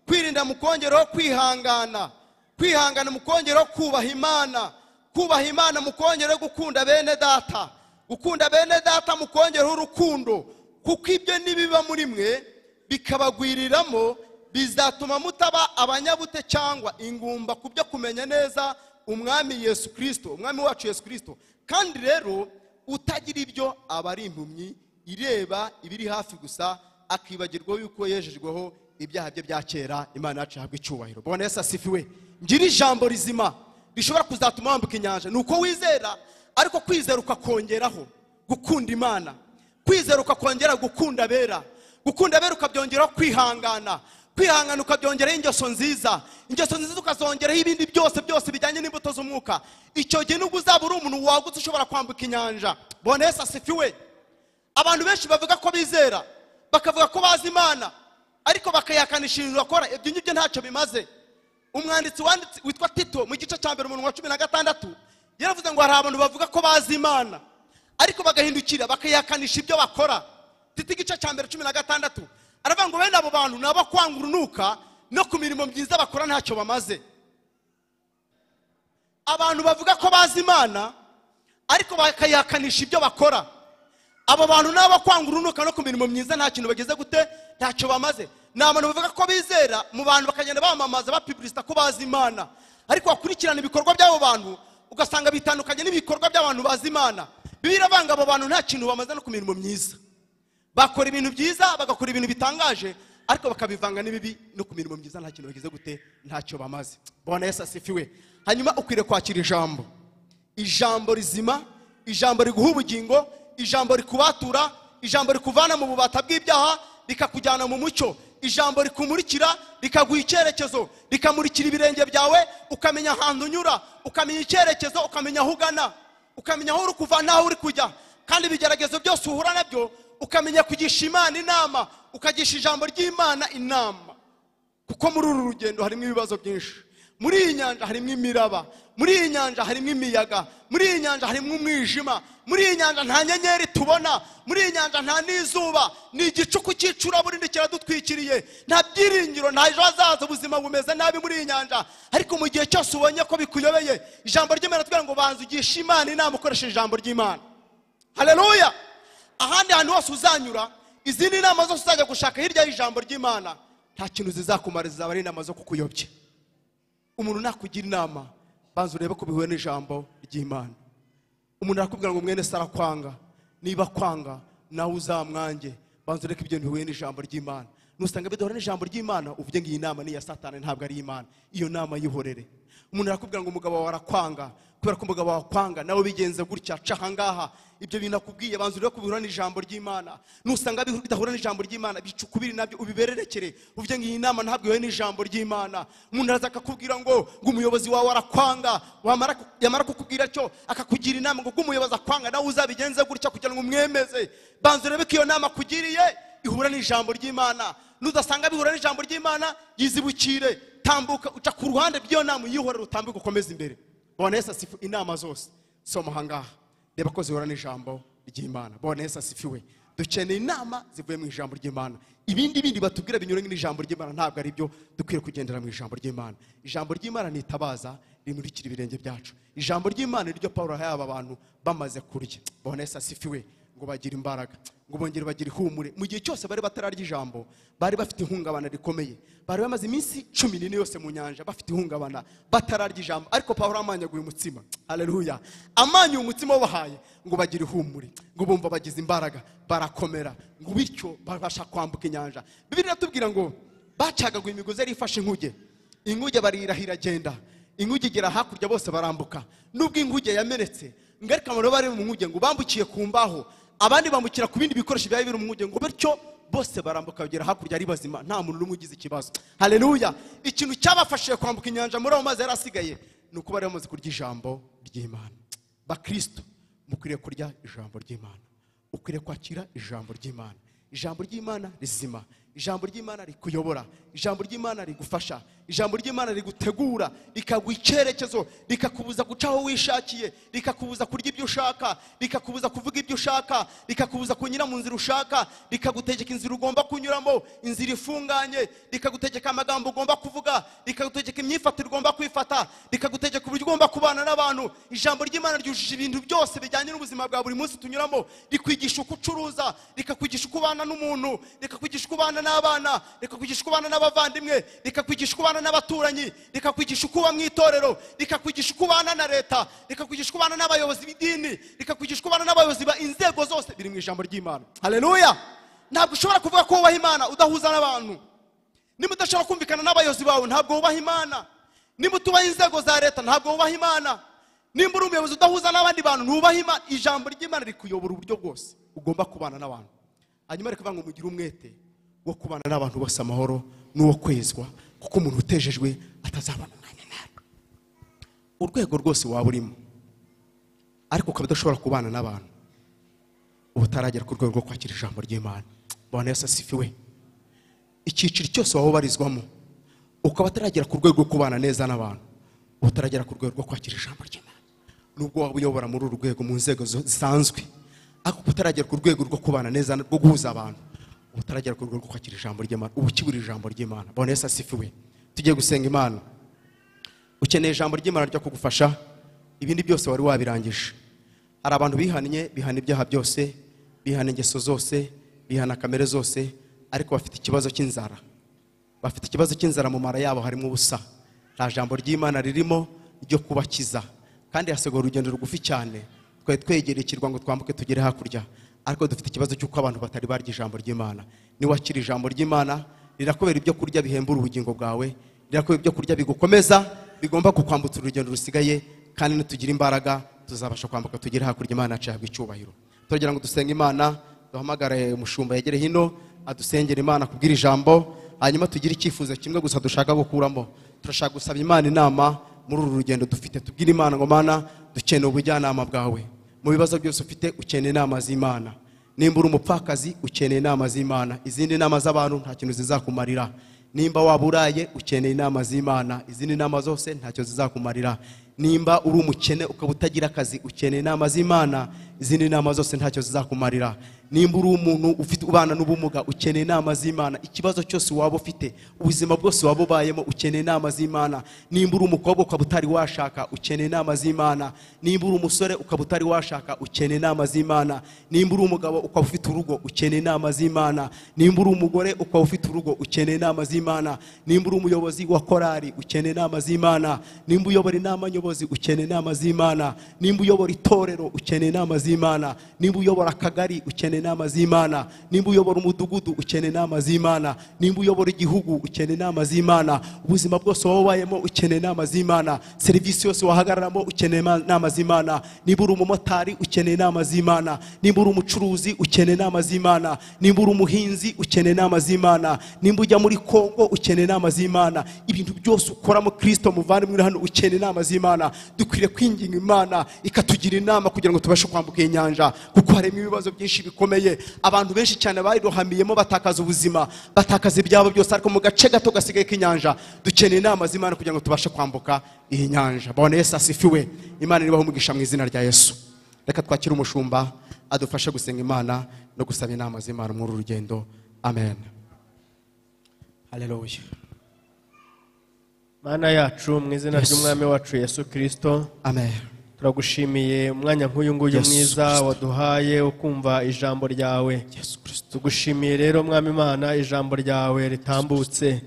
Speaker 1: kwirinda mukongereho kwihangana, kwihangana mukongereho kubaha Imana, kubaha Imana mukongereho gukunda bene data, gukunda bene data mukongereho urukundo, kuko ibyo nibiba muri mwe bikabagwiriramo bizatuma mutaba abanyabute cyangwa ingumba kubyo kumenya neza Umwami Yesu Kristo, Umwami wacu Yesu Kristo. Kandi rero utagira ibyo aba ari impumyi ireba ibiri hafi gusa, akibagirwa yuko yejejweho ibyaha bye bya kera. Imana yacu ihabwe icyubahiro. Bwana Yesu asifiwe. Ngira ijambo rizima rishobora kuzatuma wambuka inyanja ni uko wizera, ariko kwizera ukakongeraho gukunda Imana, kwizera ukakongera gukunda abera, gukunda abera ukabyongeraho kwihangana, kwihangana ukabyongeraho ingeso nziza, ingeso nziza ukazongeraho ibindi byose byose bijyanye n'imbuto z'umwuka. Icyo gihe nubwo uzaba uri umuntu wagutse ushobora kwambuka inyanja. Bwana Yesu asifiwe. Abantu benshi bavuga ko bizera, bakavuga ko bazi Imana, ariko bakayakanisha ibintu bakora. Ibyo ngibyo ntacyo bimaze. Umwanditsi wanditse witwa Tito mu gice cya mbere umurongo wa 16 yaravuze ngo hari abantu bavuga ko bazi Imana, ariko bagahindukira bakayakanisha ibyo bakora. Tito igice cya mbere 16 aravuga ngo bene abo bantu nabo kwanga urunuka no ku mirimo myiza bakora ntacyo bamaze. Abantu bavuga ko bazi Imana ariko bakayakanisha ibyo bakora, abo bantu nabo kwanga urunuka no ku mirimo myiza nta kintu bageze gute, ntacyo bamaze. Ni abantu bavuga ko bizera mu bantu bakagenda bamamaza bapibulisita ko bazi Imana, ariko wakurikirana ibikorwa by'abo bantu ugasanga bitandukanye n'ibikorwa by'abantu bazi Imana. Bibiliya iravuga ngo abo bantu nta kintu bamaze no ku mirimo myiza. Bakora ibintu byiza, bagakora ibintu bitangaje, ariko bakabivanga n'ibibi, no ku mirimo myiza nta kintu bageze gute, ntacyo bamaze. Bwana Yesu asifiwe. Hanyuma ukwiriye kwakira ijambo, ijambo rizima, ijambo riguha ubugingo, ijambo rikubatura, ijambo rikuvana mu bubata bw'ibyaha rikakujyana mu mucyo, ijambo rikumurikira rikaguha icyerekezo, rikamurikira ibirenge byawe, ukamenya ahantu unyura, ukamenya icyerekezo, ukamenya aho ugana, ukamenya aho uri kuva n'aho uri kujya. Kandi ibigeragezo byose uhura nabyo ukamenya kugisha Imana inama, ukagisha ijambo ry'Imana inama. Kuko muri uru rugendo harimo ibibazo byinshi, muri iyi nyanja harimo imiraba, muri iyi nyanja harimo imiyaga, muri iyi nyanja harimo umwijima, muri iyi nyanja nta nyenyeri tubona, muri iyi nyanja nta n'izuba, ni igicuku cy'icuraburindi kiradutwikiriye, nta byiringiro, nta ejo hazaza, ubuzima bumeze nabi muri iyi nyanja. Ariko mu gihe cyose ubonye ko bikuyobeye, ijambo ry'Imana ritubwira ngo banza ugishe Imana inama ukoresheje ijambo ry'Imana. Haleluya. Ahandi hantu hose uzanyura, izindi nama zose uzajya gushaka hirya y'ijambo ry'Imana, nta kintu zizakumara, zizaba ari inama zo kukuyobya. Umuntu nakugira inama, banza urebe ko bihuye n'ijambo ry'Imana. Umuntu arakubwira ngo mwene se arakwanga, niba kwanga nawe uzamwange, banza ureke ibyo bihuye n'ijambo ry'Imana. Nusanga bidahura n'ijambo ry'Imana, uvuge ngo iyi nama ni iya Satani, ntabwo ari Imana, iyo nama yihorere. Umuntu arakubwira ngo umugabo wawe arakwanga, kubera ko umugabo wawe akwanga nawe bigenze gutya, ca ahangaha, ibyo bintu akubwiye banza urebe ko bihura n'ijambo ry'Imana. Nusanga bidahura n'ijambo ry'Imana, bicukubiri nabyo ubibererekere, uvuge ngo iyi nama ntabwo ihuye n'ijambo ry'Imana. Umuntu araza akakubwira ngo umuyobozi wawe arakwanga, yamara kukubwira cyo akakugira inama ngo umuyobozi akwanga nawe uzabigenze gutya kugira ngo umwemeze, banza urebe ko iyo nama akugiriye ihura n'ijambo ry'Imana. Nudasanga bihura n'ijambo ry'Imana, yizibukire, tambuka uca ku ruhande rw'iyo nama uyihorere, utambuke ukomeze imbere. Bwana Yesu asifiwe. Inama zose soma ahangaha, reba ko zihura n'ijambo ry'Imana. Bwana Yesu asifiwe. Dukeneye inama zivuye mu ijambo ry'Imana. Ibindi bindi batubwira binyuranye n'ijambo ry'Imana ntabwo ari byo. Dukwiye kugendera mu ijambo ry'Imana. Ijambo ry'Imana ni itabaza rimurikira ibirenge byacu. Ijambo ry'Imana niryo Pawulo yahaye aba bantu bamaze kurya. Bwana Yesu asifiwe. Ngo bagire imbaraga, ngo bongere bagire ihumure. Mu gihe cyose bari batararya ijambo, bari bafite ihungabana rikomeye. Bari bamaze iminsi 14 yose mu nyanja bafite ihungabana, batararya ijambo. Ariko Pawulo amanyaguye umutsima. Haleluya. Amanyuye umutsima wabahaye ngo bagire ihumure, ngo bumva bagize imbaraga, barakomera, ngo bityo babasha kwambuka inyanja. Bibiliya iratubwira ngo bacagaguye imigozi yari ifashe inkuge, inkuge barirahira genda, inkuge igera hakurya bose barambuka. Nubwo inkuge yamenetse, ngarika abantu bari mu nkuge ngo bambukiye ku mbaho, abandi bambukira ku bindi bikoresho byari biri mu nkuge, ngo bityo Bose barambuka bagera hakurya ari bazima, nta muntu n'umwe ugize ikibazo. Haleluya! Ikintu cyabafashije kwambuka inyanja muri ayo mazi yari asigaye ni uko bari bamaze kurya ijambo ry'Imana. Bakristo, mukwiriye kurya ijambo ry'Imana, ukwiriye kwakira ijambo ry'Imana. Ijambo ry'Imana rizima, ijambo ry'Imana rikuyobora, ijambo ry'Imana rigufasha, ijambo ry'Imana rigutegura, rikaguha icyerekezo, rikakubuza guca aho wishakiye, rikakubuza kurya ibyo ushaka, rikakubuza kuvuga ibyo ushaka, rikakubuza kunyura mu nzira ushaka, rikagutegeka inzira ugomba kunyuramo, inzira ifunganye, rikagutegeka amagambo ugomba kuvuga, rikagutegeka imyifatire ugomba kwifata, rikagutegeka uburyo ugomba kubana n'abantu. Ijambo ry'Imana ryujuje ibintu byose bijyanye n'ubuzima bwa buri munsi tunyuramo. Rikwigisha uko ucuruza, rikakwigisha uko ubana n'umuntu, rikakwigisha uko ubana n'abana, rikakwigisha uko ubana n'abavandimwe, rikakwigisha uko ubana n'abaturanyi, rikakwigisha uko uba mu itorero, rikakwigisha uko ubana na leta, rikakwigisha uko ubana n'abayobozi b'idini, rikakwigisha uko ubana n'abayobozi ba inzego zose. Biri mu ijambo ry'Imana. Haleluya! Ntabwo ushobora kuvuga ko wubaha Imana udahuza n'abantu. Niba udashobora kumvikana n'abayobozi bawe, ntabwo wubaha Imana. Niba utubaha inzego za leta, ntabwo wubaha Imana. Nimba uri umuyobozi udahuza n'abandi bantu, ntubaha Imana. Ijambo ry'Imana rikuyobora uburyo bwose ugomba kubana n'abantu. Hanyuma rikavuga ngo mugire umwete wo kubana n'abantu bose amahoro n'uwo kwezwa, kuko umuntu utejejwe atazabona umwanya nawe. Urwego rwose waba urimo ariko ukaba udashobora kubana n'abantu, uba utaragera ku rwego rwo kwakira ijambo ry'Imana. Bwana Yesu asifiwe. Icyiciro cyose waba ubarizwamo ukaba utaragera ku rwego rwo kubana neza n'abantu, uba utaragera ku rwego rwo kwakira ijambo ry'Imana. Nubwo waba uyobora muri uru rwego mu nzego zisanzwe, ariko utaragera ku rwego rwo kubana neza, rwo guhuza abantu, utaragera ku rwego rwo kwakira ijambo ry'Imana, uba ukibura ijambo ry'Imana. Bwana Yesu asifiwe. Tugiye gusenga Imana. Ukeneye ijambo ry'Imana ryo kugufasha, ibindi byose wari wabirangije. Hari abantu bihannye, bihana ibyaha byose, bihana ingeso zose, bihana kamere zose, ariko bafite ikibazo cy'inzara. Bafite ikibazo cy'inzara, mu mara yabo harimo ubusa. Nta jambo ry'Imana ririmo ryo kubakiza. Kandi hasigaye urugendo rugufi cyane, twari twegereye ikirwa ngo twambuke tugere hakurya, ariko dufite ikibazo cy'uko abantu batari barya ijambo ry'Imana. Niwakira ijambo ry'Imana, rirakubera ibyo kurya bihembura ubugingo bwawe, rirakubera ibyo kurya bigukomeza, bigomba kukwambutsa urugendo rusigaye, kandi nitugira imbaraga tuzabasha kwambuka tugere hakurya. Imana yacu ihabwe icyubahiro. Turagira ngo dusenge Imana, duhamagare umushumba yegere hino adusengere Imana kubwira ijambo, hanyuma tugire icyifuzo kimwe gusa dushaka gukuramo. Turashaka gusaba Imana inama muri uru rugendo dufite. Tubwire Imana ngo Mana, dukeneye ubujyanama bwawe. Mu bibazo byose ufite ukeneye inama z'Imana. Nimba uri umupfakazi ukeneye inama z'Imana, izindi nama z'abantu nta kintu zizakumarira. Nimba waba uraye ukeneye inama z'Imana, izindi nama zose ntacyo zizakumarira. Nimba uri umukene ukaba utagira akazi ukeneye inama z'Imana, izindi nama zose ntacyo zizakumarira. Nimba uri umuntu ufite ubana n'ubumuga ukeneye inama z'Imana. Ikibazo cyose waba ufite, ubuzima bwose waba ubayemo, ukeneye inama z'Imana. Nimba uri umukobwa ukaba utari washaka ukeneye inama z'Imana. Nimba uri umusore ukaba utari washaka ukeneye inama z'Imana. Nimba uri umugabo ukaba ufite urugo ukeneye inama z'Imana. Nimba uri umugore ukaba ufite urugo ukeneye inama z'Imana. Nimba uri umuyobozi wa korari ukeneye inama z'Imana. Nimba uyobora inama nyobozi ukeneye inama z'Imana. Nimba uyobora itorero ukeneye inama z'Imana. Nimba uyobora akagari ukeneye inama z'Imana. Nimba uyobora umudugudu ukeneye inama z'Imana. Nimba uyobora igihugu ukeneye inama z'Imana. Ubuzima bwose wowe ubayemo ukeneye inama z'Imana. Serivisi yose wahagararamo ukeneye inama z'Imana. Nimba uri umumotari ukeneye inama z'Imana. Nimba uri umucuruzi ukeneye inama z'Imana. Nimba uri umuhinzi ukeneye inama z'Imana. Nimba ujya muri Kongo ukeneye inama z'Imana. Ibintu byose ukora mu Kristo muvandimwe hano ukeneye inama z'Imana. Dukwiriye kwinginga Imana ikatugira inama kugira ngo tubashe kwambuka inyanja, kuko harimo ibibazo byinshi bikomeye. Abantu benshi cyane bayirohamiyemo batakaza ubuzima, batakaza ibyabo byose, ariko mu gace gato gasigaye k'inyanja dukeneye inama z'Imana kugira ngo tubashe kwambuka iyi nyanja. Bwana Yesu asifiwe. Imana iribaho umugisha mu izina rya Yesu. Reka twakire umushumba adufashe gusenga Imana no gusaba inama z'Imana muri uru rugendo. Amen. Haleluya.
Speaker 4: Mana yacu mu izina ry'Umwami wacu Yesu Kristo.
Speaker 1: Amen.
Speaker 4: Turagushimiye umwanya nk'uyu nguyu mwiza waduhaye ukumva ijambo ryawe. Tugushimiye rero Mwami Imana ijambo ryawe ritambutse.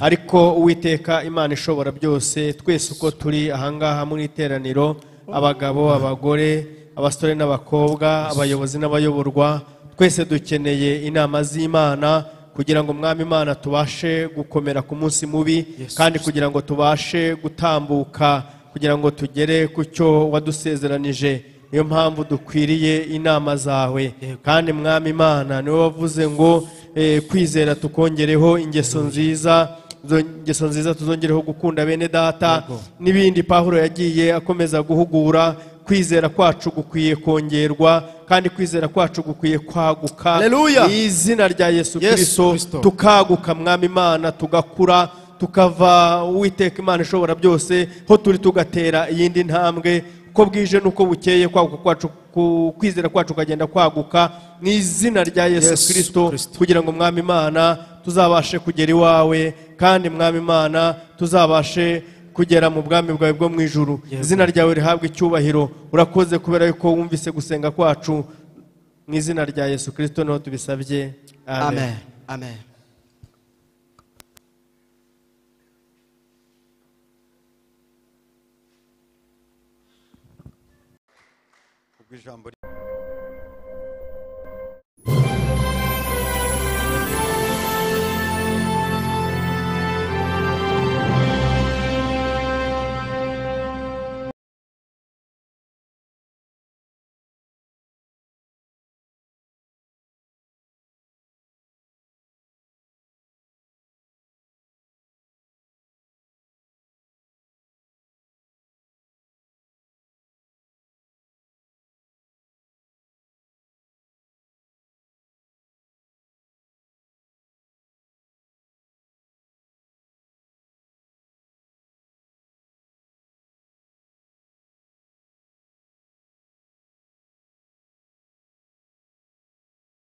Speaker 4: Ariko Uwiteka Imana ishobora byose, twese uko turi ahangaha mu iteraniro, abagabo, abagore, abasore n'abakobwa, abayobozi n'abayoborwa, twese dukeneye inama z'Imana kugira ngo Mwami Imana tubashe gukomera ku munsi mubi, kandi kugira ngo tubashe gutambuka, kugira ngo tugere ku cyo wadusezeranije. Niyo mpamvu dukwiriye inama zawe. Kandi Mwami Imana niwe wavuze ngo kwizera tukongereho ingeso nziza, izo ngeso nziza tuzongereho gukunda bene data n'ibindi. Pawulo yagiye akomeza guhugura kwizera kwacu gukwiye kongerwa, kandi kwizera kwacu gukwiye kwaguka.
Speaker 1: Haleluya.
Speaker 4: Mu izina rya Yesu
Speaker 1: Yesu
Speaker 4: Kristo
Speaker 1: Kristo.
Speaker 4: tukaguka Mwami Imana, tugakura, tukava Uwiteka Imana ishobora byose ho turi, tugatera iyindi ntambwe uko bwije n'uko bukeye. Kwaguka kwacu, kwizera kwacu kukagenda kwaguka mu izina rya Yesu
Speaker 1: Yesu
Speaker 4: Kristo,
Speaker 1: Kristo.
Speaker 4: kugira ngo Mwami Imana tuzabashe kugera iwawe, kandi Mwami Imana tuzabashe kugera mu bwami bwawe bwo mu ijuru. Izina ryawe rihabwe icyubahiro. Urakoze kubera yuko wumvise gusenga kwacu. Mu izina rya Yesu Kristo niho tubisabye, amen.
Speaker 1: Amen. Amen.
Speaker 5: Kubw'ijambo.